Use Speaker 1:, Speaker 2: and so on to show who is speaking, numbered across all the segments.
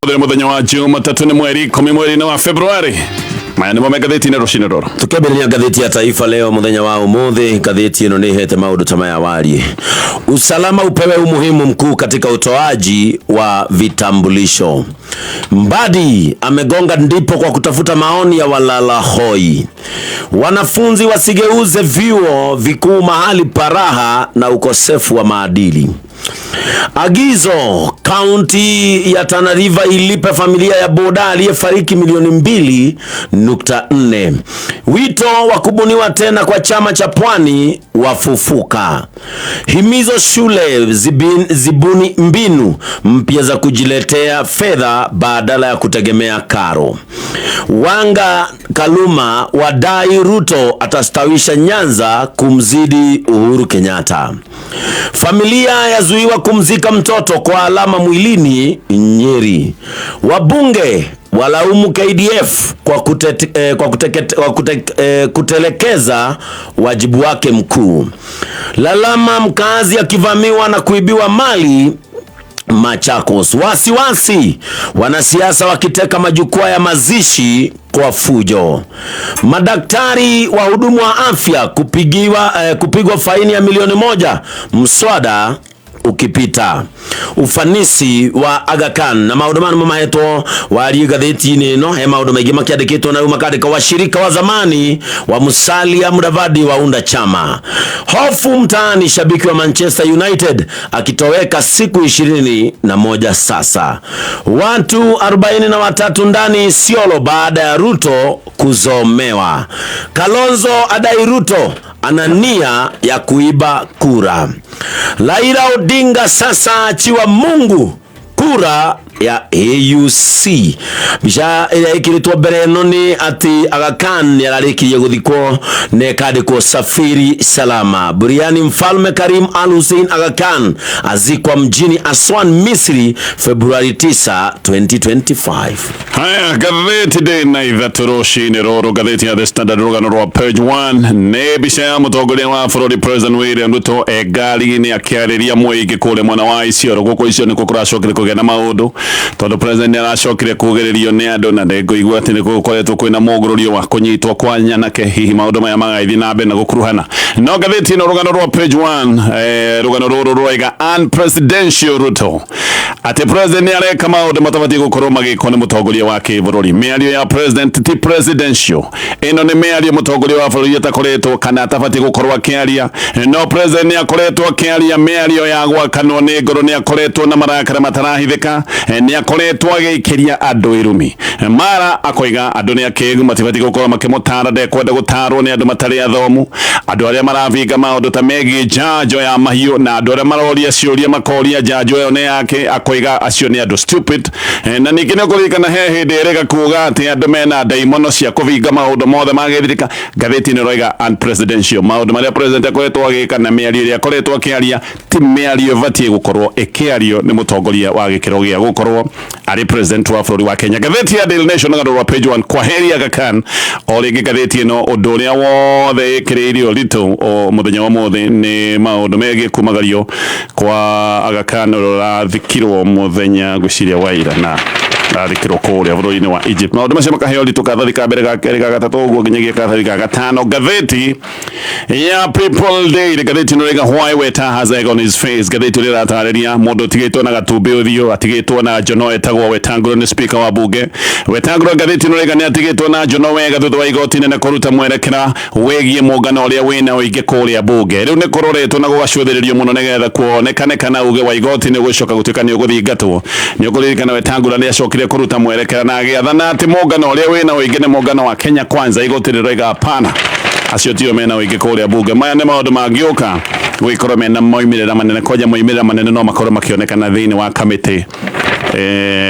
Speaker 1: Ũmũthĩ nĩ mũthenya wa Jumatatũ, nĩ mweri 10 mweri-inĩ wa February. Maya nĩmo me ngathĩti-inĩ rũcinĩ rũrũ.
Speaker 2: Tukiambĩrĩria ngathĩti ya Taifa Leo mũthenya wa ũmũthĩ, ngathĩti ĩno nĩ ĩhete maũndũ ta maya warie. Usalama upewe umuhimu mkuu katika utoaji wa vitambulisho. Mbadi amegonga ndipo kwa kutafuta maoni ya walala hoi. Wanafunzi wasigeuze vyuo vikuu mahali paraha na ukosefu wa maadili. Agizo kaunti ya Tana River ilipe familia ya boda aliyefariki milioni 2.4. Wito wa kubuniwa tena kwa chama cha Pwani wafufuka. Himizo shule zibuni mbinu mpya za kujiletea fedha badala ya kutegemea karo. Wanga Kaluma wadai Ruto atastawisha Nyanza kumzidi Uhuru Kenyatta. Familia yazuiwa kumzika mtoto kwa alama mwilini Nyeri. Wabunge walaumu KDF kwa, kutelekeza wajibu wake mkuu. Lalama mkazi akivamiwa na kuibiwa mali Machakos. Wasiwasi wanasiasa wakiteka majukwaa ya mazishi kwa fujo. Madaktari wahudumu wa afya kupigwa faini ya milioni 1 mswada ukipita. Ufanisi wa Aga Khan na maundu maya nimo mahetwo warie ngathĩti-inĩ ĩno. He maundu maingĩ makĩandĩkĩtwo na rĩu makandĩka washirika wa zamani wa Musalia Mudavadi waunda chama. Hofu mtaani, shabiki wa Manchester United akitoweka siku 21 sasa. Watu 43 ndani Isiolo baada ya Ruto kuzomewa. Kalonzo adai Ruto ana nia ya kuiba kura. Raila Odinga sasa achiwa Mungu kura ya AUC. Mbica ĩrĩa ĩkĩrĩtwo mbere ĩno nĩ atĩ Aga Khan nĩ ararĩkirie gũthikwo na ĩkandĩkwo safiri salama. Buriani Mfalme Karim Al Hussein Aga Khan azikwa mjini Aswan, Misri, Februari 9, 2025.
Speaker 1: Haya, ngathĩti ndĩ na ithatũ rũcinĩ rũrũ. Ngathĩti ya The Standard, rũgano rwa page 1 nĩ mbica ya mũtongoria wa bũrũri President William Ruto e ngari-inĩ akĩarĩria mũingĩ kũrĩa mwena wa Isiolo. Gũkũ Isiolo nĩkuo kũracokire kũgĩa na maũndũ tondũ president nĩ aracokire kugĩrĩrio nĩ andũ na ndĩngũigua atĩ nĩ gũkoretwo kwĩna mũgũrũrio wa kũnyitwo kwa nyanake. Hihi maũndũ maya magagĩthiĩ na mbere na gũkuruhana no ngathĩti ĩno, rũgano rwa page 1, rũgano rũrũ rwaiga unpresidential Ruto, atĩ president nĩ areka maũndũ matabatiĩ gũkorwo magĩkwo nĩ mũtongoria wa kĩbũrũri. Mĩario ya president ti presidential. Ĩno nĩ mĩario mũtongoria wa bũrũri atakoretwo kana atabatiĩ gũkorwo akĩaria, no president nĩ akoretwo akĩaria mĩario ya gwakanwo nĩ ngoro. Nĩ akoretwo na marakara matarahithĩka. Nĩ akoretwo agĩikĩria andũ irumi. Mara akoiga andũ nĩ akĩgu, matibatiĩ gũkorwo makĩmũtara, ndekwenda gũtarwo nĩ andũ matarĩ athomu, andũ arĩa marabinga maũndũ ta megiĩ njanjo ya mahiũ na andũ arĩa maroria ciũria makoria njanjo ĩyo nĩ yake, akoiga acio nĩ andũ stupid. Na ningĩ nĩ ũkũririkana he hĩndĩ ĩrĩga kuga atĩ andũ mena ndaimono cia kũbinga maũndũ mothe ma gĩthirika. Ngathĩti ĩno ĩroiga unpresidential, maũndũ marĩa president akoretwo agĩka na mĩario ĩrĩa akoretwo akĩaria ti mĩario ĩbatiĩ gũkorwo ĩkĩario nĩ mũtongoria wa gĩkĩro gĩa gũkorwo arĩ president wa bũrũri wa Kenya. Ngathĩti ya Daily Nation, rũgano rwa page 1, kwaheri Aga Khan. O rĩngĩ ngathĩti ĩno ũndũ ũrĩa wothe ĩkĩrĩire ũritũ o mũthenya wa ũmũthĩ nĩ maũndũ megiĩ kumagario kwa Aga Khan ũrĩa ũrathikirwo mũthenya ngwĩciria wa ira na athikirwo kũrĩa bũrũri-inĩ wa Egypt. Maũndũ macio makaheo ũritũ karatathi ka mbere, ga kerĩ, ga gatatũ, ũguo nginyagia karatathi ga gatano. Ngathĩti ya People Daily, ngathĩti ĩno ĩraiga "Why Weta has egg on his face". Ngathĩti ĩrĩa ĩratarĩria mũndũ ũtigĩtwo na gatumbĩ ũthiũ, atigĩtwo na njono, etagwo Wetangula, nĩ speaker wa bunge. Wetangula, ngathĩti ĩno ĩraiga nĩ atigĩtwo na njono wega thutha wa igoti nene kũruta mwerekera wĩgiĩ mũngano ũrĩa wĩna ũingĩ kũrĩa bunge. Rĩu nĩ kũroretwo na gũgacũthĩrĩrio mũno nĩgetha kuonekane kana uge wa igoti nĩ ũgũcoka gũtuĩka nĩ ũgũthingatwo. Nĩ ũkũririkana Wetangula nĩ acokire kũruta mwerekera na agĩathana atĩ mũngano ũrĩa wĩna ũingĩ nĩ mũngano wa Kenya Kwanza. Igoti rĩroiga hapana, acio tio mena ũingĩ kũrĩa bunge. Maya nĩ maũndũ mangĩũka gũgĩkorwo mena moimĩrĩra manene, kwanja moimĩrĩra manene no makorwo makĩonekana thĩinĩ wa kamĩtĩ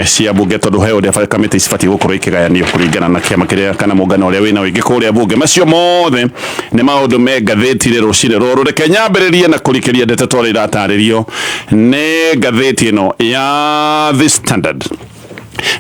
Speaker 1: cia bunge, tondũ he ũrĩa kamĩtĩ cibatiĩ gũkorwo ikĩgayanio kũringana na kĩama kĩrĩa kana mũngano ũrĩa wĩna ũingĩ kũrĩa bunge. Macio mothe nĩ maũndũ me ngathĩti-inĩ rũcinĩ rũrũ. Reke nyambĩrĩrie na kũrikĩria ndeto ta ũrĩa iratarĩrio nĩ ngathĩti ĩno ya The Standard.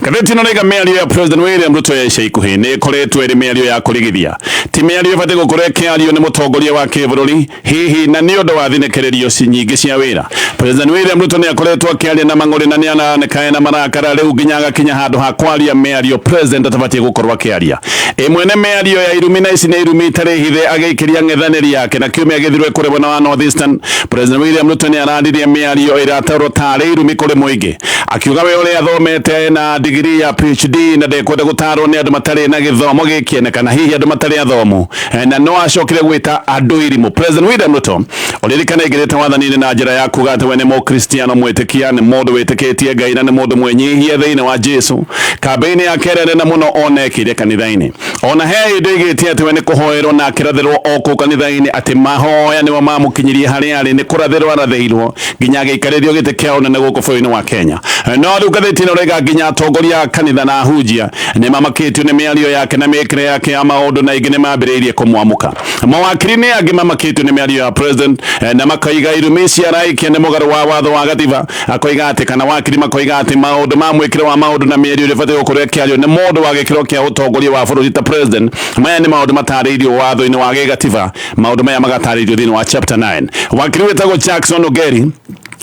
Speaker 1: Ngathĩti ĩno nĩiga mĩario ya President William Ruto ya ica ikuhĩ nĩ ĩkoretwo ĩrĩ mĩario ya kũrigithia. Ti mĩario ĩbatiĩ gũkorwo ĩkĩario nĩ mũtongoria wa kĩbũrũri hihi na nĩ ũndũ wa thinĩkĩrĩrio nyingĩ cia wĩra. President William Ruto nĩ akoretwo akĩaria na mang'ũrĩ na nĩ aranĩka ena marakara rĩu nginya agakinya handũ ha kwaria mĩario president atabatiĩ gũkorwo akĩaria. Ĩmwe nĩ mĩario ya irumi na ici nĩ irumi itarĩ hithe agĩikĩria ng'ethanĩri yake na kiumia gĩthiru kũrĩ mwena wa North Eastern. President William Ruto nĩ araririe mĩario ĩrataũrwo tarĩ irumi kũrĩ mũingĩ akiuga we ũrĩa athomete ena digiri ya PhD na ndekwenda gũtarwo nĩ andũ matarĩ na gĩthomo gĩkĩene kana hihi andũ matarĩ athomu. Na no acokire gwĩta andũ irimũ. President William Ruto ũririkane aingĩrĩte wathani-inĩ na njĩra ya kuga atĩ we nĩ mũkristiano mwĩtĩkia, nĩ mũndũ wĩtĩkĩtie Ngai na nĩ mũndũ mwĩnyihia thĩinĩ wa Jesu. Kambĩini yake ĩrĩa nene mũno onekire kanitha-inĩ, ona he hĩndĩ oigĩte atĩ we nĩ kũhoerwo na akĩrathĩrwo o kũu kanitha-inĩ atĩ mahoya nĩmo mamũkinyirie harĩa arĩ, nĩ kũrathĩrwo arathĩirwo nginya agĩikarĩrio gĩtĩ kĩa ũnene gũkũ bũrũri-inĩ wa Kenya. No rĩu ngathĩti ĩno ĩrauga nginya atongoria a kanitha na ahunjia nĩ mamakĩtio nĩ mĩario yake na mĩkĩre yake ya maũndũ na aingĩ nĩ mambĩrĩirie kũmwamũka. Mawakiri nĩ angĩ mamakĩtio nĩ mĩario ya president na makoiga irumi ici araikia nĩ mũgarũ wa watho wa gatiba. Akoiga atĩ kana wakiri makoiga atĩ maũndũ ma mwĩkĩre wa maũndũ na mĩario ĩrĩa ĩbatiĩ gũkorwo ĩkĩario nĩ mũndũ wa gĩkĩro kĩa ũtongoria wa bũrũri ta president, maya nĩ maũndũ matarĩirio watho-inĩ wa gĩgatiba. Maũndũ maya magatarĩirio thĩinĩ wa chapter 9. Wakiri wĩtagwo Jackson Ongeri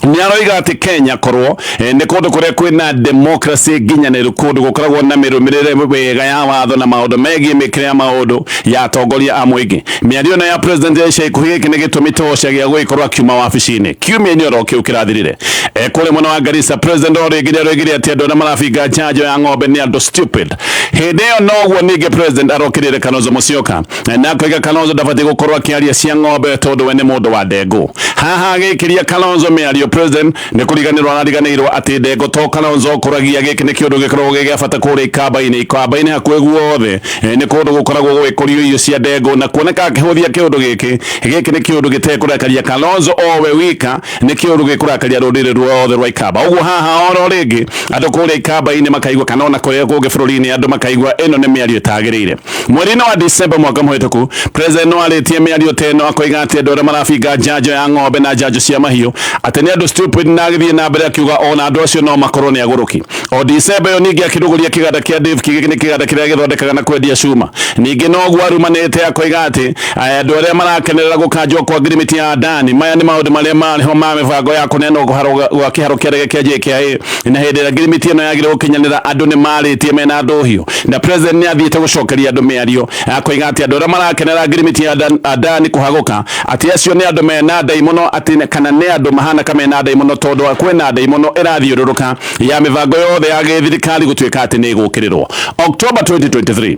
Speaker 1: nĩ aroiga atĩ Kenya korwo nĩ kũndũ kũrĩa kwĩna democracy nginyanĩru, kũndũ gũkoragwo na mĩrũmĩrĩre wega ya watho na maũndũ megiĩ mĩkĩre ya maũndũ ya atongoria a mũingĩ. Mĩario ĩno ya president ya ica ikuhĩ gĩkĩ nĩ gĩtũmi tosha gĩa gũgĩkorwo akiuma wabici-inĩ kiumia-inĩ oro kĩu kĩrathirire. Kũrĩa mwena wa Garissa, president o rĩngĩ nĩ aroigire atĩ andũ arĩa marabinga njanjo ya ng'ombe nĩ andũ stupid. Hĩndĩ ĩyo noguo ningĩ president arokĩrĩire Kalonzo Musyoka na akoiga Kalonzo ndabatiĩ gũkorwo akĩaria cia ng'ombe tondũ we nĩ mũndũ wa ndengũ. Haha agĩkĩria Kalonzo mĩario, president nĩ kũriganĩrwo arariganĩirwo atĩ ndengũ to Kalonzo ũkũragia. Gĩkĩ nĩ kĩũndũ gĩkoragwo gĩ gĩa bata kũrĩa ikamba-inĩ. Ikamba-inĩ hakuhĩ guothe nĩ kũndũ gũkoragwo gũgĩkũrio irio cia ndengũ, na kuoneka akĩhũthia kĩũndũ gĩkĩ. Gĩkĩ nĩ kĩũndũ gĩtekũrakaria Kalonzo o we wika, nĩ kĩũndũ gĩkũrakaria rũrĩrĩ ruothe rwa Ikamba. Ũguo haha oro rĩngĩ andũ kũrĩa ikamba-inĩ makaigua, kana ona kũrĩa kũngĩ bũrũri-inĩ andũ makaigua ĩno nĩ mĩario ĩtagĩrĩire. Mweri-inĩ wa December mwaka mũhĩtũku, president no arĩtie mĩario ta ĩno akoiga atĩ andũ arĩa marabinga njanjo ya ng'ombe na njanjo cia mahiũ atĩ nĩ andũ stupid, na agĩthiĩ na mbere akiuga ona andũ acio no makorwo nĩ agũrũki. O December ĩyo ningĩ akĩrugũria kĩganda kĩa Devki, gĩkĩ nĩ kĩganda kĩrĩa gĩthondekaga na kwendia cuma. Ningĩ noguo arumanĩte akoiga atĩ andũ arĩa marakenerera gũkanjwo kwa ngirimiti ya Adani, maya nĩ maũndũ marĩa marĩ ho ma mĩbango ya kũneanwo gwa kĩharo kĩa ndege kĩa JKIA, na hĩndĩ ĩrĩa ngirimiti ĩno yagire gũkinyanĩra andũ nĩ marĩtie mena ndũhiũ, na president nĩ athiĩte gũcokeria andũ mĩario akoiga atĩ andũ arĩa marakenera ngirimiti ya Adani kũhagũka atĩ acio nĩ andũ mena ndaimono, atĩ kana nĩ andũ mahana ka mena ndaimono, tondũ kwĩna ndaimono ĩrathiũrũrũka ya mĩbango yothe ya gĩthirikari gũtuĩka atĩ nĩ ĩgũkĩrĩrwo. October 2023,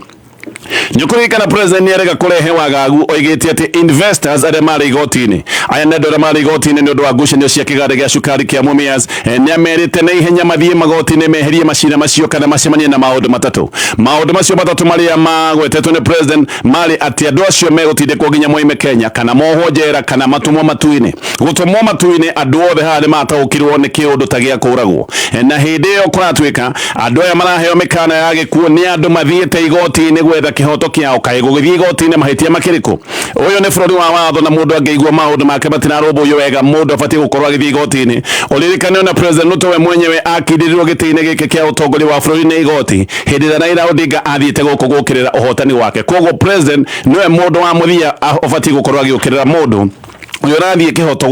Speaker 1: nĩũkũririkana president nĩ arega kũrehe wagagu oigĩte atĩ investors arĩa marĩ igoti-inĩ, aya nĩ andũ arĩa marĩ igoti-inĩ nĩ ũndũ wa ngucanio cia kĩganda gĩa cukari kĩa Mumias, nĩ amerite na ihenya mathiĩ magoti-inĩ meherie macira macio kana macemanie na maũndũ matatũ. Maũndũ macio matatũ marĩa magwetetwo nĩ president marĩ atĩ andũ acio megũtindĩkwo nginya moime Kenya, kana mohwo njera, kana matũmwo matu-inĩ. Gũtũmwo matu-inĩ andũ othe haha nĩ mataũkirwo nĩ kĩũndũ ta gĩa kũragwo, na hĩndĩ ĩyo kũratuĩka andũ aya maraheo mĩkana ya gĩkuũ nĩ andũ mathiĩte igoti-inĩ gwetha kĩhoto kĩao. Kaĩ gũgĩthiĩ igoti-inĩ mahĩtia makĩrĩkũ? Ũyũ nĩ bũrũri wa watho, na mũndũ angĩigua maũndũ make matirarũmbũiyo wega, mũndũ abatiĩ gũkorwo agĩthiĩ igoti-inĩ. Ũririkane ona President Ruto we mwenyewe akindĩrirwo gĩtĩ-inĩ gĩkĩ kĩa ũtongoria wa bũrũri nĩ igoti hĩndĩ ĩrĩa Raila Odinga athiĩte gũkũ gũkĩrĩra ũhotani wake. Koguo president nĩwe mũndũ wa mũthia ũbatiĩ gũkorwo agĩũkĩrĩra mũndũ ũyũ ũrathiĩ kĩhoto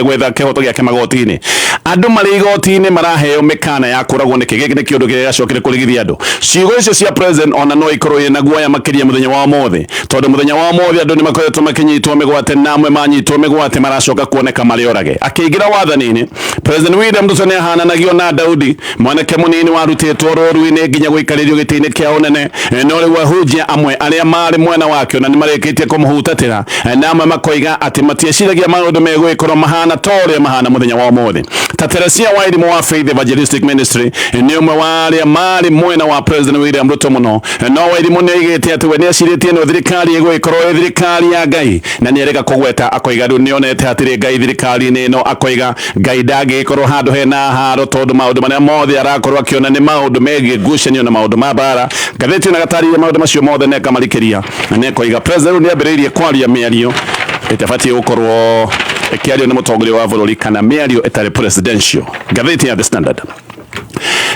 Speaker 1: gwetha kĩhoto gĩake magoti-inĩ. Andũ marĩ igoti-inĩ maraheo mĩkana ya kũragwo nĩkĩ? Gĩkĩ nĩ kĩũndũ kĩrĩa gĩacokire kũrigithia andũ. Ciugo icio cia president ona no ikorwo irĩ na guoya makĩria mũthenya wa ũmũthĩ, tondũ mũthenya wa ũmũthĩ andũ nĩ makoretwo makĩnyitwo mĩgwate, na amwe manyitwo mĩgwate maracoka kuoneka marĩ orage. Akĩingĩra wathani-inĩ, President William Ruto nĩ ahananagio na Daudi, mwanake mũnini warutĩtwo rũru-inĩ nginya gũikarĩrio gĩtĩ-inĩ kĩa ũnene. No rĩu ahunjia amwe arĩa marĩ mwena wake ona nĩ marĩkĩtie kũmũhutatĩra, na amwe makoiga atĩ matieciragia maũndũ megũgĩkorwo mahana ta ũrĩa mahana mũthenya wa ũmũthĩ. Ta Teresia Wairimu wa Faith Evangelistic Ministry nĩ ũmwe wa arĩa marĩ mwena wa President William Ruto mũno. No Wairimu nĩ oigĩte atĩ we nĩ ecirĩtie ĩno thirikari ĩgũgĩkorwo ĩ thirikari ya Ngai, na nĩ erĩga kũgweta akoiga rĩu nĩonete hatirĩ Ngai thirikari-inĩ ĩno. Akoiga Ngai ndangĩgĩkorwo handũ hena haro, tondũ maũndũ marĩa mothe arakorwo akĩona nĩ maũndũ megiĩ ngucanio na maũndũ ma mbara. Ngathĩti ĩno ĩgatarĩria maũndũ macio mothe na ĩkamarikĩria, na nĩ ĩkoiga president rĩu nĩ ambĩrĩirie kwaria mĩario ĩtabatiĩ gũkorwo ĩkĩario nĩ mũtongoria wa bũrũri, kana mĩario ĩtarĩ presidential. Ngathĩti ya The Standard.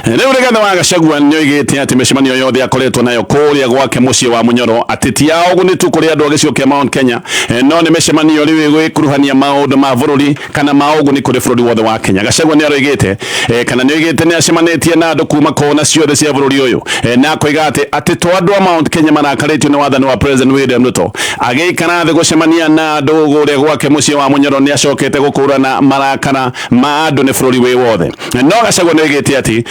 Speaker 1: Rĩu Rigathĩ wa Gachagua nĩoigĩte atĩ mĩcemanio yothe akoretwo nayo kũrĩa gwake mũciĩ wa Munyoro atĩ ti ya ũguni tu kũrĩ andũ a gĩcigo kĩa Mount Kenya, no nĩ mĩcemanio rĩu ĩgũkuruhania maũndũ ma bũrũri kana ma ũguni kũrĩ bũrũri wothe wa Kenya. Gachagua nĩaroigĩte kana nĩoigĩte nĩacemanĩtie na andũ kuma kona ciothe cia bũrũri ũyũ, na akoiga atĩ atĩ to andũ a Mount Kenya marakarĩtio nĩ wathani wa President William Ruto. Agĩikara thĩ gũcemania na andũ kũrĩa gwake mũciĩ wa Munyoro nĩacokete gũkũrana marakara ma andũ nĩ bũrũri wĩ wothe. No Gachagua nĩoigĩte atĩ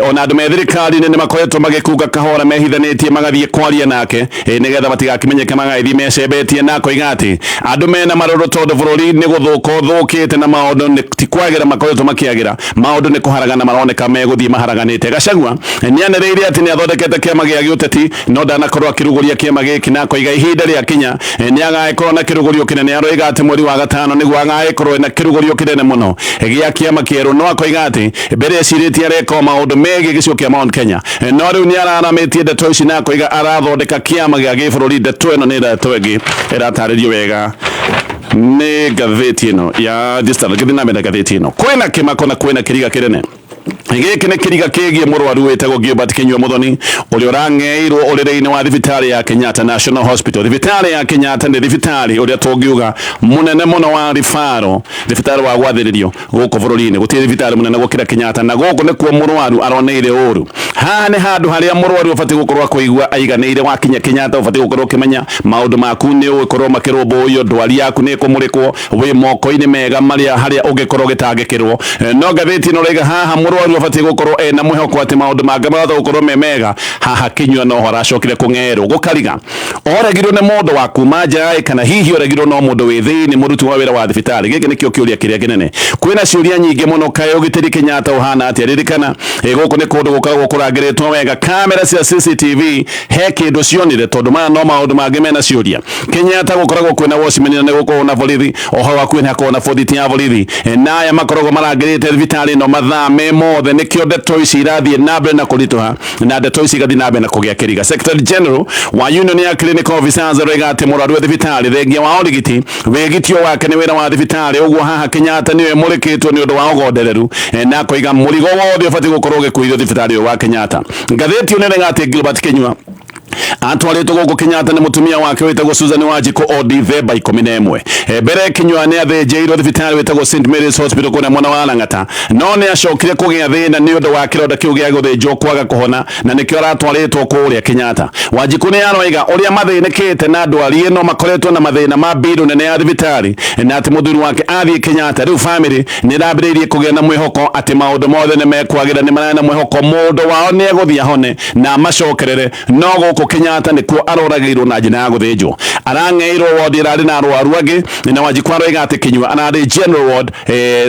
Speaker 1: ona andũ me thirikari-inĩ nĩmakoretwo magĩkunga kahora mehithanĩtie magathiĩ kwaria nake, nĩgetha matigakĩmenyeke magagĩthiĩ mecembetie, na akoiga atĩ andũ mena marũrũ tondũ bũrũri nĩ gũthũka ũthũkĩte na maũndũ ti kwagĩra makoretwo makĩagĩra, maũndũ nĩ kũharagana maroneka megũthiĩ maharaganĩte. Gachagua nĩanĩrĩire atĩ nĩathondekete kĩama gĩa gĩũteti no ndanakorwo akĩrugũria kĩama gĩkĩ, na akoiga ihinda rĩakinya nĩagagĩkorwo na kĩrugũrio kĩnene. Aroiga atĩ mweri wa gatano nĩguo agagĩkorwo na kĩrugũrio kĩnene mũno gĩa kĩama kĩerũ, no akoiga atĩ mbere ecirĩtie areka o maũndũ megiĩ gĩcigo kĩa Mount Kenya, no rĩu nĩararamĩtie ndeto ici na akoiga arathondeka kĩama gĩa gĩbũrũri. Ndeto ĩno nĩ ndeto ĩngĩ ĩratarĩrio wega nĩ ngathĩti ĩno ya The Standard. Ngĩthiĩ na mbere na ngathĩti ĩno, kwĩna kĩmako na kwĩna kĩriga kĩnene. Gĩkĩ nĩ kĩriga kĩgiĩ mũrwaru wĩtagwo Gilbert Kinyua Muthoni ũrĩa ũrang'eirwo ũrĩrĩ-inĩ wa thibitarĩ ya Kenyatta National Hospital. Thibitarĩ ya Kenyatta nĩ thibitarĩ ũrĩa tũngiuga mũnene mũno wa ribaro, thibitarĩ wa gwathĩrĩrio gũkũ bũrũri-inĩ. Gũtirĩ thibitarĩ mũnene gũkĩra Kenyatta, na gũkũ nĩkuo mũrwaru aroneire ũru. Haha nĩ handũ harĩa mũrwaru abatiĩ gũkorwo akũigua aiganĩire. Wakinya Kenyatta ũbatiĩ gũkorwo ũkĩmenya maũndũ maku nĩ ũgũkorwo makĩrũmbũiyo, ndwari yaku nĩ ĩkũmũrĩkwo, wĩ moko-inĩ mega marĩa harĩa ũngĩkorwo ũgĩtangĩkĩrwo. No ngathĩti ĩno ĩrauga haha mũrwaru abatiĩ gũkorwo ena mwĩhoko atĩ maũndũ make mahota gũkorwo me mega. Haha Kinyua noho aracokire kũng'erwo gũkariga oregirwo nĩ mũndũ wa kuma nja kana hihi oregirwo no mũndũ wĩ thĩinĩ mũruti wa wĩra wa thibitarĩ. Gĩkĩ nĩkĩo kĩũria kĩrĩa kĩnene. Kwĩna ciũria nyingĩ mũno, kaĩ ũgitĩri Kenyatta ũhana atĩa? Ririkana gũkũ nĩ kũndũ gũkoragwo kũrangĩrĩtwo wega, kamera cia CCTV he kĩndũ cionire, tondũ maya no maũndũ mangĩ mena ciũria. Kenyatta gũkoragwo kwĩna watchman na nĩgũkoragwo na borithi, oho hakuhĩ nĩ hakoragwo na bũthiti ya borithi, na aya makoragwo marangĩrĩte thibitarĩ ĩno mathaa me mothe. Nĩkĩo ndeto ici irathiĩ na mbere na kũritũha na ndeto ici igathiĩ na mbere na kũgĩa kĩriga. Secretary General wa Union ya Clinical Officers aroiga atĩ mũrwaru wa thibitarĩ thengia wa ũrigiti wĩgitio wake nĩ wĩra wa thibitarĩ, ũguo haha Kenyatta nĩwe mũrĩkĩtwo nĩ ũndũ wa ũgondereru, na akoiga mũrigo wothe ũbatiĩ gũkorwo ũgĩkuithio thibitarĩ ũyũ wa Kenyatta. Ngathĩti ĩno ĩrauga atĩ Gilbert Kinyua atwarĩtwo gũkũ Kenyatta nĩ mũtumia wake wĩtagwo Susan Wanjikũ o Dithemba 11. Mbere Kinyua nĩ athĩnjĩirwo thibitarĩ wĩtagwo St Mary's Hospital kũrĩa mwena wa Lang'ata, no nĩ acokire kũgĩa thĩna nĩ ũndũ wa kĩronda kĩu gĩa gũthĩnjwo kwaga kũhona, na nĩkĩo aratwarĩtwo kũrĩa Kenyatta. Wanjikũ nĩ aroiga ũrĩa mathĩnĩkĩte na ndwari ĩno, makoretwo na mathĩna ma mbirũ nene ya thibitarĩ, na atĩ mũthuri wake athiĩ Kenyatta rĩu famĩlĩ nĩ ĩrambĩrĩirie kũgĩa na mwĩhoko atĩ maũndũ mothe nĩ mekwagĩra, nĩ mararĩ na mwĩhoko mũndũ wao nĩ egũthiĩ ahone na amacokerere, no gũkũ Kenyatta nĩkuo aroragĩirwo na njĩra ya gũthĩnjwo. Arang'eirwo wodi ĩrarĩ na arwaru angĩ, na Wanjikũ aroiga atĩ Kinyua ararĩ general ward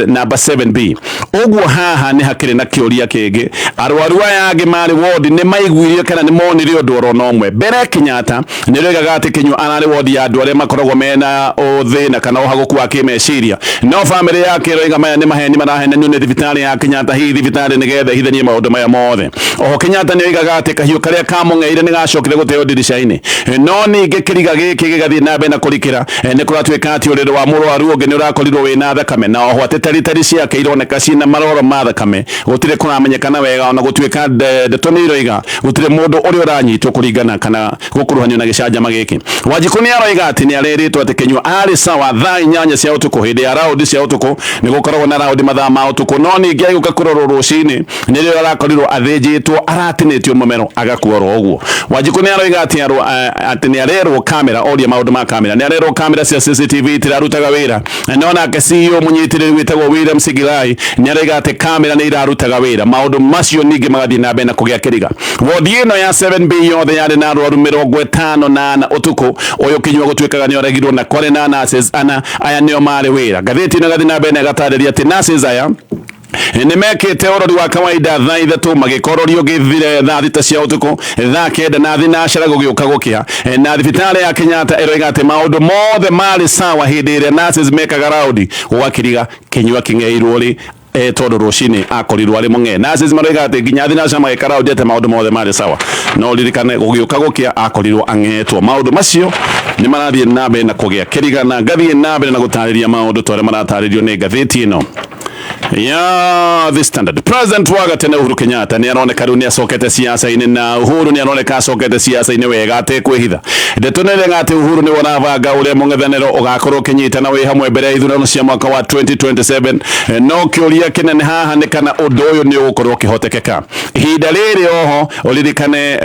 Speaker 1: namba 7B. Ũguo haha nĩ hakĩrĩ na kĩũria kĩngĩ, arwaru aya angĩ marĩ wodi nĩ maiguire kana nĩ monire ũndũ oro na ũmwe? Mbere Kenyatta nĩ roigaga atĩ Kinyua ararĩ wodi ya andũ arĩa makoragwo mena ũthĩna kana ũhagũku wa kĩmeciria, no famĩlĩ yake ĩroiga maya nĩ maheni marahenanio nĩ thibitarĩ ya Kenyatta, hihi thibitarĩ nĩgetha ĩhithanie maũndũ maya mothe. Oho Kenyatta nĩ oigaga atĩ kahiũ karĩa kamũng'eire nĩ gacokire gũteo ndirica-inĩ, no ningĩ kĩriga gĩkĩ gĩgathiĩ na mbere na kũrikĩra. Nĩ kũratuĩka atĩ ũrĩrĩ wa mũrwaru ũngĩ nĩ ũrakorirwo wĩna thakame, na oho atĩ teriteri ciake ironeka ciĩna maroro ma thakame. Gũtirĩ kũramenyekana wega, ona gũtuĩka ndeto nĩ iroiga gũtirĩ mũndũ ũrĩa ũranyitwo kũringana kana gũkuruhanio na gĩcanjama gĩkĩ. Wanjikũ nĩ aroiga atĩ nĩ arerĩtwo atĩ Kinyua arĩ sawa thaa 8 cia ũtukũ hĩndĩ ya raũndi cia ũtukũ, nĩ gũkoragwo na raũndi mathaa ma ũtukũ, no ningĩ agĩũka kũrorwo rũcinĩ nĩrĩo arakorirwo athĩnjĩtwo aratinĩtio mũmero agakua oro ũguo. Wanjikũ nĩ aroiga atĩ atĩ nĩ arerwo kamera, oria maũndũ ma kamera, nĩ arerwo kamera cia CCTV itirarutaga wĩra, no nake CEO mũnyitĩrĩri wĩtagwo William Sigilai nĩ aroiga atĩ kamera nĩ irarutaga wĩra. Maũndũ macio ningĩ magathiĩ na mbere na kũgĩa kĩriga. Wodi ĩno ya 7B yothe yarĩ na arwaru 54 ũtukũ ũyũ Kinyua gũtuĩkaga nĩ oregirwo, na kwarĩ na nurses ana, aya nĩo marĩ wĩra. Ngathĩti ĩno ĩgathiĩ na mbere na ĩgatarĩria atĩ nurses aya nĩ mekĩte ũrori wa kawaida thaa 3, magĩka ũrori ũngĩ thaa 6 cia ũtukũ, thaa 9 na thinacara gũgĩũka gũkĩa. Na thibitarĩ ya Kenyatta ĩroiga atĩ maũndũ mothe marĩ sawa hĩndĩ ĩrĩa nurses mekaga raũndi, gũgakĩriga Kinyua kĩng'eirwo rĩ, tondũ rũcinĩ akorirwo arĩ mũng'ee. Nurses maroiga atĩ nginya thinacara magĩka raũndi atĩ maũndũ mothe marĩ sawa, no ririkane gũgĩũka gũkĩa akorirwo ang'etwo. Maũndũ macio nĩ marathiĩ na mbere na kũgĩa kĩriga, na ngathiĩ na mbere na gũtarĩria maũndũ ta ũrĩa maratarĩrio nĩ ngathĩti ĩno. Ya The Standard. President wa gatene Uhuru Kenyatta nĩ aroneka rĩu nĩ acokete siasa-inĩ, na Uhuru nĩ aroneka acokete siasa-inĩ wega atekwĩhitha. Ndeto nĩ ĩrega atĩ Uhuru nĩwe ũrabanga ũrĩa mũng'ethanĩro ũgakorwo ũkĩnyitana wĩ hamwe mbere ya ithurano cia mwaka wa 2027. No kĩũria kĩnene haha nĩ kana ũndũ ũyũ nĩ ũgũkorwo ũkĩhotekeka ihinda rĩrĩ. Oho ũririkane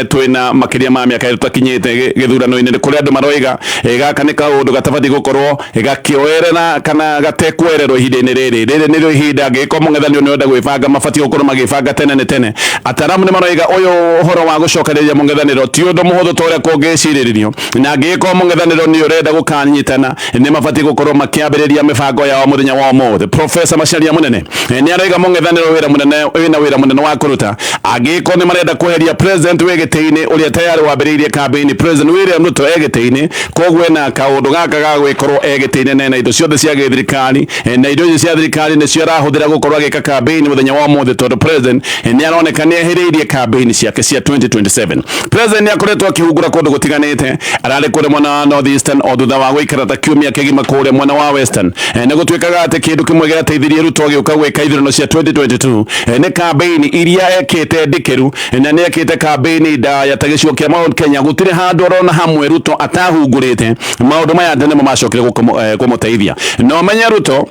Speaker 1: twĩna makĩria ma mĩaka 2 tũtakinyĩte gĩthurano-inĩ. Nĩ kũrĩ andũ maroiga gaka nĩ kaũndũ gatabatiĩ gũkorwo gakĩoerera kana gatekwererwo ihinda-inĩ rĩrĩ. Rĩrĩ nĩrĩo ihinda angĩgĩkorwo mũng'ethanĩro nĩ ũrenda gwĩbanga, mabatiĩ gũkorwo magĩbanga tene nĩ tene. Ataramu nĩ maroiga ũyũ ũhoro wa gũcokanĩrĩria mũng'ethanĩro ti ũndũ mũhũthũ ta ũrĩa kũngĩcirĩrĩrio, na angĩgĩkorwo mũng'ethanĩro nĩ ũrenda gũkanyitana, nĩ mabatiĩ gũkorwo makĩambĩrĩria mĩbango yao mũthenya wa ũmũthĩ. Professor Macharia Mũnene nĩ aroiga mũng'ethanĩro wĩra mũnene wĩna wĩra mũnene wa kũruta angĩgĩkorwo nĩ marenda kweheria president wĩ gĩtĩ-inĩ ũrĩa tayari wambĩrĩirie campaign, President William Ruto e gĩtĩ-inĩ. Koguo ena kaũndũ gaka ga gwĩkorwo e gĩtĩ-inĩ na ena indo ciothe cia gĩthirikari, na indo icio cia thirikari nĩcio arahũthĩra gũkorwo agĩka campaign mũthenya wa ũmũthĩ, tondũ president nĩ aroneka nĩ ehĩrĩirie campaign ciake cia 2027. President nĩ akoretwo akĩhungura kũndũ gũtiganĩte. Ararĩ kũrĩa mwena wa North Eastern o thutha wa gũikara ta kiumia kĩgima kũrĩa mwena wa Western. Nĩ gũtuĩkaga atĩ kĩndũ kĩmwe gĩateithirie Ruto agĩũka gwĩka ithurano cia 2022 nĩ campaign iria ekĩte ndikĩru, na nĩ ekĩte campaign ndaya ta gĩcigo kĩa Mount Kenya. Gũtirĩ handũ orona hamwe Ruto atahungurĩte. Maũndũ maya nĩmo macokire kũmũteithia. No menye Ruto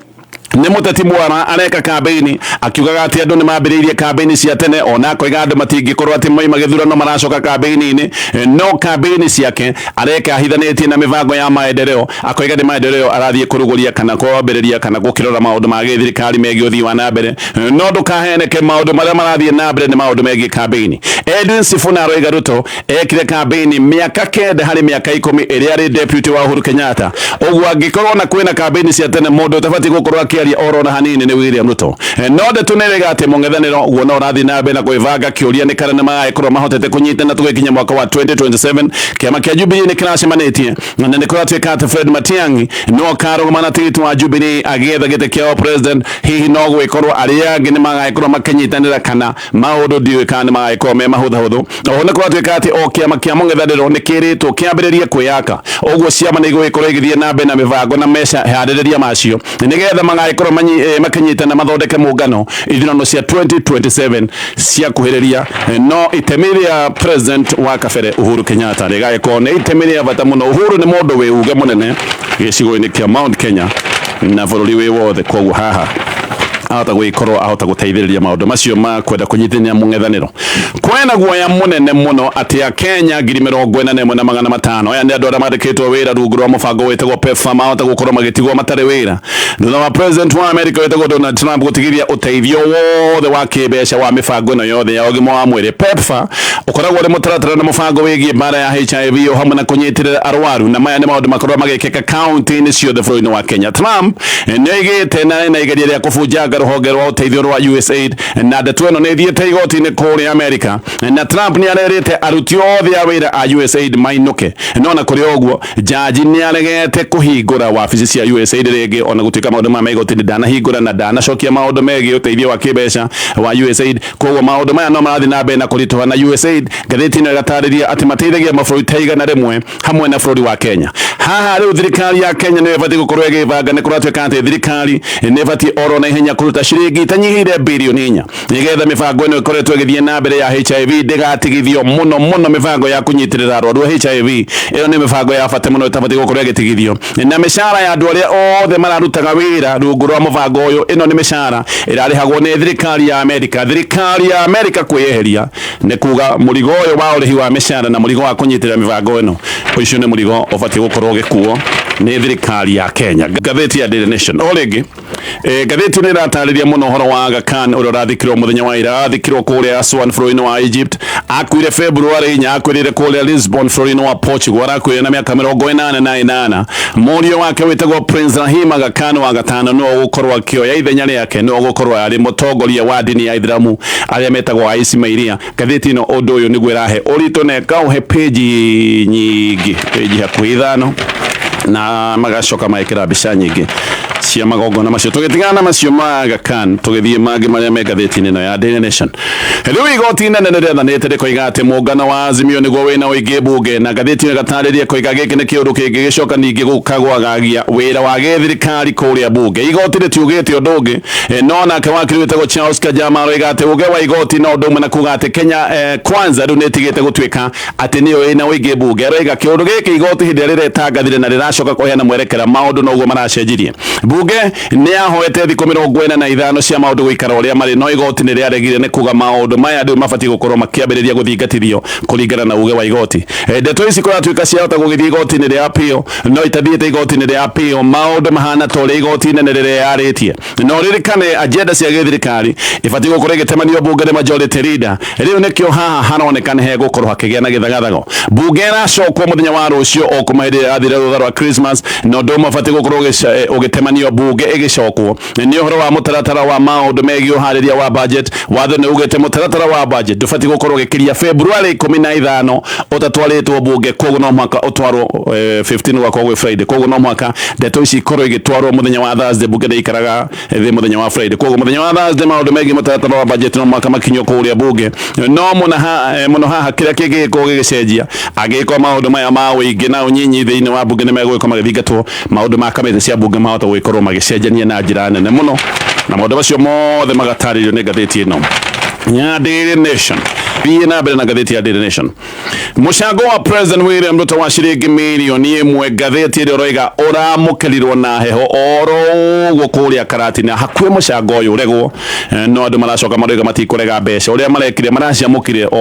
Speaker 1: nĩ mũteti mwara. Areka kambĩini akiugaga atĩ andũ nĩ mambĩrĩirie kambĩini cia tene, ona akoiga andũ matingĩkorwo atĩ moima gĩthurano maracoka kambĩini-inĩ. No kambĩini ciake areka ahithanĩtie na mĩbango ya maendeleo. Akoiga nĩ maendeleo arathiĩ kũrugũria kana kwambĩrĩria kana gũkĩrora maũndũ ma gĩthirikari megiĩ ũthii wa na mbere. No ndũkaheneke, maũndũ marĩa marathiĩ na mbere nĩ maũndũ megiĩ kambĩini. Edwin Sifuna aroiga Ruto ekire kambĩini mĩaka 9 harĩ mĩaka 10 ĩrĩa arĩ deputy wa Uhuru Kenyatta. Ũguo angĩkorwo na kwĩna kambĩini cia tene, mũndũ ũtabatiĩ gũkorwo akĩaria orona hanini nĩ William Ruto. No ndeto nĩ ĩrĩga atĩ mũng'ethanĩro guo no ũrathiĩ na mbere na kwĩbanga. Kĩũria nĩ kana nĩ magagĩkorwo mahotete kũnyitana tũgĩkinya mwaka wa 2027. Kĩama kĩa Jubilee nĩ kĩracemanĩtie, na nĩ kũratuĩka atĩ Fred Matiang'i no akarũgama na tigiti wa Jubilee agĩetha gĩtĩ kĩa president. Hihi no gwĩkorwo arĩa angĩ nĩ magagĩkorwo makĩnyitanĩra kana maũndũ ndiũĩ kana nĩ magagĩkorwo me mahũthahũthũ. Oho nĩ kũratuĩka atĩ o kĩama kĩa mũng'ethanĩro nĩ kĩrĩtwo kĩambĩrĩrie kwĩyaka. Ũguo ciama nĩ igũgĩkorwo igĩthiĩ na mbere na mĩbango na meca harĩrĩria macio nĩgetha magagĩkorwo makĩnyitana mathondeke mũngano ithurano cia 2027 cia kuhĩrĩria. No itemi rĩa president wa kabere Uhuru Kenyatta rĩgagĩkorwo nĩ itemi rĩa bata mũno. Uhuru nĩ mũndũ wĩ uge mũnene gĩcigo-inĩ kĩa Mount Kenya na bũrũri wĩ wothe. Koguo haha ahota gũgĩkorwo ahota gũteithĩrĩria maũndũ macio ma kwenda kũnyitithania mũng'ethanĩro. Kwena guoya mũnene mũno atĩ Akenya 41,500, aya nĩ andũ arĩa mandĩkĩtwo wĩra rungu rwa mũbango wĩtagwo PEPFAR, mahota gũkorwo magĩtigwo matarĩ wĩra thutha wa president wa America wĩtagwo Donald Trump gũtigithia ũteithio wothe wa kĩmbeca wa mĩbango ĩno yothe ya ũgima wa mwĩrĩ. PEPFAR ũkoragwo ũrĩ mũtaratara na mũbango wĩgiĩ mbara ya HIV o hamwe na kũnyitĩrĩra arwaru, na maya nĩ maũndũ makoragwo magĩkĩka kaunti-inĩ ciothe bũrũri-inĩ wa Kenya. Trump nĩ oigĩte na igeria rĩa kũbunjanga rũhonge rwa ũteithio rwa USAID, na ndeto ĩno nĩ ĩthiĩte igoti-inĩ kũrĩa Amerika, na Trump nĩ arerĩte aruti othe a wĩra a USAID mainũke. No na kũrĩ ũguo, jaji nĩ aregete kũhingũra wabici cia USAID rĩngĩ, ona gũtuĩka maũndũ maya ma igoti-inĩ ndanahingũra na ndanacokia maũndũ megiĩ ũteithio wa kĩmbeca wa USAID. Koguo maũndũ maya no marathiĩ na mbere na kũritũha. Na USAID, ngathĩti ĩno ĩgatarĩria atĩ mateithagia mabũrũri ta 100 hamwe na bũrũri wa Kenya. Haha rĩu thirikari ya Kenya nĩyo ĩbatiĩ gũkorwo ĩgĩbanga. Nĩ kũratuĩka atĩ thirikari nĩ ĩbatiĩ oro na ihenya kũruta ciringi itanyihĩire birioni 4 nĩgetha mĩbango ĩno ĩkoretwo ĩgĩthiĩ na mbere ya HIV ndĩgatigithio, mũno mũno mĩbango ya kũnyitĩrĩra arwaru a HIV. Ĩyo nĩ mĩbango ya bata mũno ĩtabatiĩ gũkorwo ĩgĩtigithio, na mĩcara ya andũ arĩa othe mararutaga wĩra rungu rwa mũbango ũyũ. Ĩno nĩ mĩcara ĩrarĩhagwo nĩ thirikari ya Amerika. Thirikari ya Amerika kwĩyeheria nĩ kuga mũrigo ũyũ wa ũrĩhi wa mĩcara na mũrigo wa kũnyitĩrĩra mĩbango ĩno, ũcio nĩ mũrigo ũbatiĩ gũkorwo ũgĩkuo nĩ thirikari ya Kenya. Ngathĩti ya Daily Nation o rĩngĩ, ngathĩti nĩ ĩratarĩria mũno ũhoro wa Aga Khan ũrĩa ũrathikirwo mũthenya wa ira. Arathikirwo kũrĩa Aswan bũrũri-inĩ wa Egypt. Akuire February 4. Akuĩrĩire kũrĩa Lisbon bũrũri-inĩ wa Portugal. Arakuire na mĩaka 88. Mũriũ wake wĩtagwo Prince Rahim Aga Khan wa gatano nĩwe ũgũkorwo akĩoya ithenya rĩake, nĩwe ũgũkorwo arĩ mũtongoria wa ndini ya Ithiramu arĩa metagwo Aismailia. Ngathĩti ĩno ũndũ ũyũ nĩguo ĩrahe ũritũ na ĩkaũhe pĩnji nyingĩ, pĩnji hakuhĩ 5. Na magacoka magekĩra mbica nyingĩ cia magongona macio. Tũgĩtigana na macio ma Aga Khan, tũgĩthiĩ mangĩ marĩa me ngathĩti-inĩ ĩno ya Daily Nation. Rĩu igoti inene nĩ rĩathanĩte rĩkoiga atĩ mũngano wa Azimio nĩguo wĩna ũingĩ mbunge, na ngathĩti ĩno ĩgatarĩria ĩkoiga gĩkĩ nĩ kĩũndũ kĩngĩgĩcoka ningĩ gũka gwagagia wĩra wa gĩthirikari kũrĩa mbunge. Igoti rĩtiugĩte ũndũ ũngĩ, no nake wakiri wĩtagwo Charles Kajama aroiga atĩ uge wa igoti no ũndũ ũmwe na kuga atĩ Kenya Kwanza rĩu nĩ ĩtigĩte gũtuĩka atĩ nĩyo ĩna ũingĩ mbunge. Aroiga kĩũndũ gĩkĩ igoti hĩndĩ ĩrĩa rĩretangathire na rĩracoka kũheana mwerekera, maũndũ noguo maracenjirie. Mbunge nĩ yahoete thikũ 45 cia maũndũ gũikara ũrĩa marĩ, no igoti nĩ rĩaregire nĩ kuga maũndũ maya rĩu mabatiĩ gũkorwo makĩambĩrĩria gũthingatithio kũringana na uge wa igoti. Ndeto ici kũratuĩka ciahota gũgĩthiĩ igoti-inĩ rĩa appeal, no itathiĩte igoti-inĩ rĩa appeal, maũndũ mahana ta ũrĩa igoti inene rĩreyarĩtie. Na ũririkane agenda cia gĩthirikari ibatiĩ gũkorwo igĩtemanio mbunge nĩ majority leader. Rĩu nĩkĩo haha haroneka nĩ hegũkorwo hakĩgĩa na gĩthagathago. Mbunge ĩracokwo mũthenya wa rũciũ o kuma hĩndĩ ĩrĩa yathire rũtha rwa Christmas, na ũndũ ũmwe ũbatiĩ gũkorwo ũgĩtemanio mbunge ĩgĩcokwo nĩ ũhoro wa mũtaratara wa maũndũ megiĩ ũharĩria wa budget. Watho nĩ ugĩte mũtaratara wa budget ndũbatiĩ gũkorwo ũgĩkĩria February 15 ũtatwarĩtwo mbunge, koguo no mũhaka ũtwarwo 15 gwakorwo gwĩ Friday, koguo no mũhaka ndeto ici ikorwo igĩtwarwo mũthenya wa Thursday. Mbunge nĩ ikaraga thĩ mũthenya wa Friday, koguo mũthenya wa Thursday maũndũ megiĩ mũtaratara wa budget no mũhaka makinyio kũrĩa mbunge. No mũno haha kĩrĩa kĩngĩgĩkorwo gĩgĩcenjia angĩgĩkorwo maũndũ maya ma ũingĩ na ũnyinyi thĩinĩ wa mbunge nĩ megũgĩkorwo magĩthingatwo, maũndũ ma kamĩtĩ cia mbunge mahota gũgĩkorwo magĩcenjania na njĩra nene mũno, na maũndũ macio mothe magatarĩrio nĩ ngathĩti ĩno ya Daily Nation. Thiĩ na mbere na ngathĩti ya Daily Nation. Mũcango wa President William Ruto wa ciringi mirioni 1, ngathĩti ĩrĩa ũroiga ũramũkĩrirwo na heho oro ũguo kũrĩa Karatina. Hakuhĩ mũcango ũyũ ũregwo, no andũ maracoka maroiga matikũrega mbeca. Ũrĩa marekire, maraciamũkire o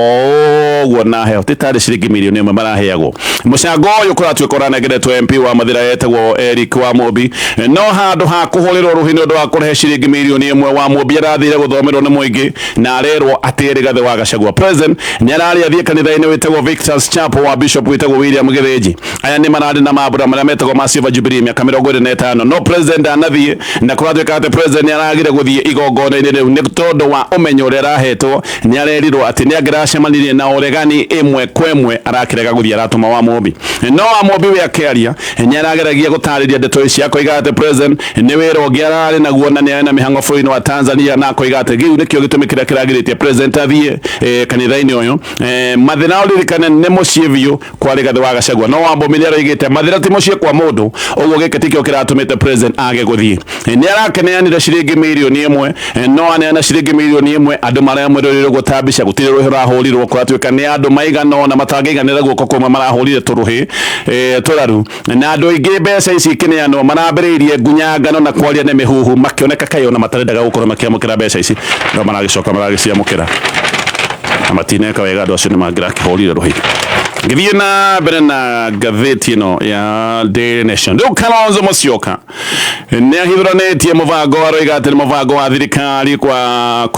Speaker 1: ũguo na heho, ti tarĩ ciringi mirioni 1 maraheagwo. Mũcango ũyũ kũratuĩka ũranengeretwo MP wa Mathira etagwo Eric Wamũmbi, no handũ ha kũhũrĩrwo rũhĩ nĩ ũndũ wa kũrehe ciringi mirioni 1, Wamũmbi arathire gũthomerwo nĩ mũingĩ na arerwo atĩ Rigathĩ wa Gachagua. President nĩ ararĩ athiĩ kanitha-inĩ wĩtagwo Victor's Chapel wa Bishop wĩtagwo William Gĩthĩnji. Aya nĩ mararĩ na mambura marĩa metagwo ma Silver Jubilee mĩaka 25, no president ndanathiĩ, na kũratuĩka atĩ president nĩ aragire gũthiĩ igongona-inĩ rĩu nĩ tondũ wa ũmenyo ũrĩa arahetwo. Nĩ arerirwo atĩ nĩ angĩracemanirie na ũregani ĩmwe kwa ĩmwe, arakĩrega gũthiĩ, aratũma Wamũmbi. No Wamũmbi we akĩaria nĩ arageragia gũtarĩria ndeto ici, akoiga atĩ president nĩ wĩra ũngĩ ararĩ naguo na nĩ arĩ na mĩhang'o bũrũri-inĩ wa Tanzania, na akoiga atĩ gĩu nĩkĩo gĩtũmi kĩrĩa kĩragirĩtie president athiĩ kanitha-inĩ ũyũ. Mathĩna ũririkane nĩ mũciĩ biũ kwa Rigathĩ wa Gachagua, no Wamũmbi nĩ aroigĩte Mathĩra ti mũciĩ kwa mũndũ, ũguo gĩkĩ tikĩo kĩratũmĩte president age gũthiĩ. Nĩ arakĩneanire ciringi mirioni 1, no aneana ciringi mirioni 1, andũ maramwĩrorire ũguo ta mbica, gũtirĩ rũhĩ rũrahũrirwo. Kũratuĩka nĩ andũ maigana ũna matangĩiganĩra guoko kũmwe marahũrire tũrũhĩ tũraru, na andũ aingĩ mbeca ici ikĩneanwo marambĩrĩirie ngunyangano na kwaria nĩ mĩhuhu, makĩoneka kaĩ ona matarendaga gũkorwo makĩamũkĩra mbeca ici, no maragĩcoka maragĩciamũkĩra na matineka wega. Andũ acio nĩ mangĩrakĩhũrire rũhĩ. Ngĩthiĩ na mbere na ngathĩti ĩno ya Daily Nation, rĩu Kalonzo Musyoka nĩ ahithũranĩtie mũbango, aroiga atĩ nĩ mũbango wa thirikari kwa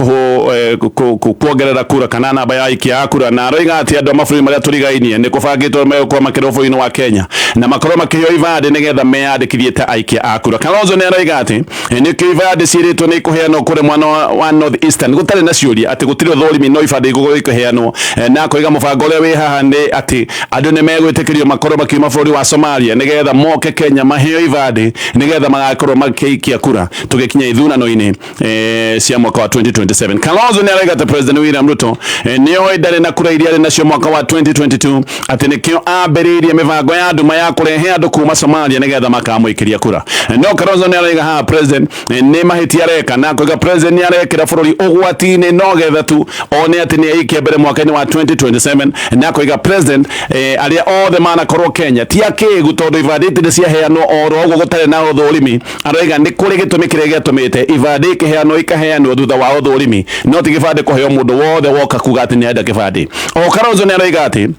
Speaker 1: kuongerera kura kana namba ya aikia a kura, na aroiga atĩ andũ a mabũrũri marĩa tũrigainie nĩ kũbangĩtwo megũkorwo makĩrwo bũrũri-inĩ wa Kenya na makorwo makĩheo ibandĩ nĩgetha meyandĩkithie ta aikia a kura. Kalonzo nĩ aroiga atĩ nĩkĩo ibandĩ ciĩrĩtwo nĩ ikũheanwo kũrĩ mwana wa North Eastern gũtarĩ na ciũria atĩ gũtirĩ ũthũrimi, no ibandĩ igũkorwo ikĩheanwo, na akoiga mũbango ũrĩa wĩ haha nĩ atĩ andũ nĩ megwĩtĩkĩrio makorwo makiuma bũrũri wa Somalia nĩgetha moke Kenya maheo ibandĩ nĩgetha magakorwo makĩikia kura tũgĩkinya ithurano-inĩ cia mwaka wa 2027. Kalonzo nĩ araiga atĩ President William Ruto nĩ oĩ ndarĩ na kura iria arĩ nacio mwaka wa 2022, atĩ nĩkĩo ambĩrĩirie mĩbango ya nduma ya kũrehe andũ kuma Somalia nĩgetha makamũikĩria kura. No Kalonzo nĩ araiga haha president nĩ mahĩtia areka, na akoiga president nĩ arekĩra bũrũri ũgwati-inĩ no getha tu one atĩ nĩ aikia mbere mwaka-inĩ wa 2027, na akoiga president arĩa othe manakorwo Kenya ti akĩgu tondũ ibandĩ itirĩ ciaheanwo oro ũguo gũtarĩ na ũthũrimi. Aroiga nĩ kũrĩ gĩtũmi kĩrĩa gĩatũmĩte ibandĩ ikĩheanwo, ikaheanwo thutha wa ũthũrimi, no ti gĩbandĩ kũheo mũndũ wothe woka kuga atĩ nĩ arenda kĩbandĩ. O Kalonzo nĩ aroiga atĩ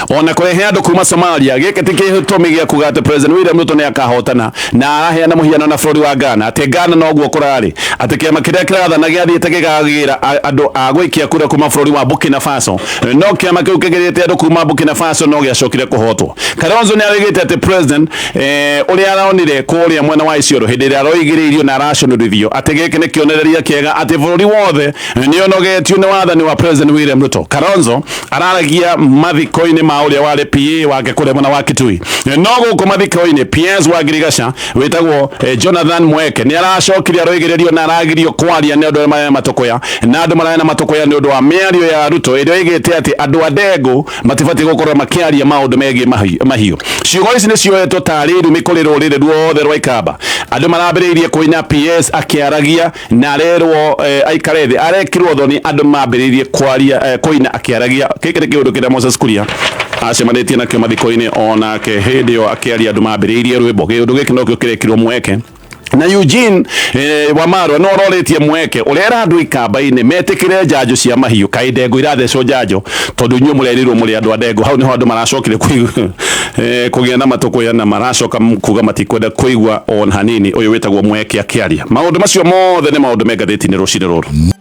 Speaker 1: ona kũrehe andũ kuma Somalia gĩkĩ ti gĩtũmi gĩa kuga atĩ President William Ruto nĩ akahotana, na araheana mũhiano na bũrũri wa Ghana, atĩ Ghana noguo kũrarĩ, atĩ kĩama kĩrĩa kĩrathana gĩathiĩte gĩkagĩra andũ a gũikia kura kuma bũrũri wa Burkina Faso, no kĩama kĩu kĩgĩrĩte andũ kuma Burkina Faso no gĩacokire kũhotwo. Kalonzo nĩ aroigĩte atĩ president ũrĩa aronire kũrĩa mwena wa Isiolo hĩndĩ ĩrĩa aroigĩrĩirio na araconorithio, atĩ gĩkĩ nĩ kĩonereria kĩega atĩ bũrũri wothe nĩ ũnogetio nĩ wathani wa President William Ruto. Kalonzo araragia mathiko-inĩ Mathiko-inĩ ma ũrĩa warĩ PA wake kũrĩa mwena wa Kitui. No gũkũ mathiko-inĩ, PS wa Ngirigaca wĩtagwo Jonathan Mweke nĩ aracokire aroigĩrĩrio na aragirio kwaria nĩ andũ arĩa marĩ na matũkũya, na andũ mararĩ na matũkũya nĩ ũndũ wa mĩario ya Ruto ĩrĩa oigĩte atĩ andũ a ndengũ matibatiĩ gũkorwo makĩaria maũndũ megiĩ mahiũ. Ciugo ici nĩ cioetwo tarĩ irumi kũrĩ rũrĩrĩ ruothe rwa Ikamba. Andũ marambĩrĩirie kũina PS akĩaragia na arerwo aikare thĩ, arekirwo thoni. Andũ mambĩrĩirie kwaria, kũina akĩaragia. Gĩkĩ nĩ kĩũndũ kĩrĩa Moses Kuria acemanĩtie nakĩo mathiko-inĩ, onake hĩndĩ ĩyo akĩaria andũ mambĩrĩirie rwĩmbo. Kĩũndũ gĩkĩ nokĩo kĩrekirwo Mweke na Eugene Wamarwa no ororĩtie Mweke ũrera andũ Ikamba-inĩ metĩkĩre njanjo cia mahiũ. Kaĩ ndengũ irathecwo njanjo tondũ inyuĩ mũrerirwo mũrĩ andũ a ndengũ? Hau nĩho andũ maracokire kũgĩa na matũkũya na maracoka kuga matikwenda kũigua on hanini ũyũ wĩtagwo Mweke akĩaria. Maũndũ macio mothe nĩ maũndũ me ngathĩti-inĩ rũcinĩ rũrũ.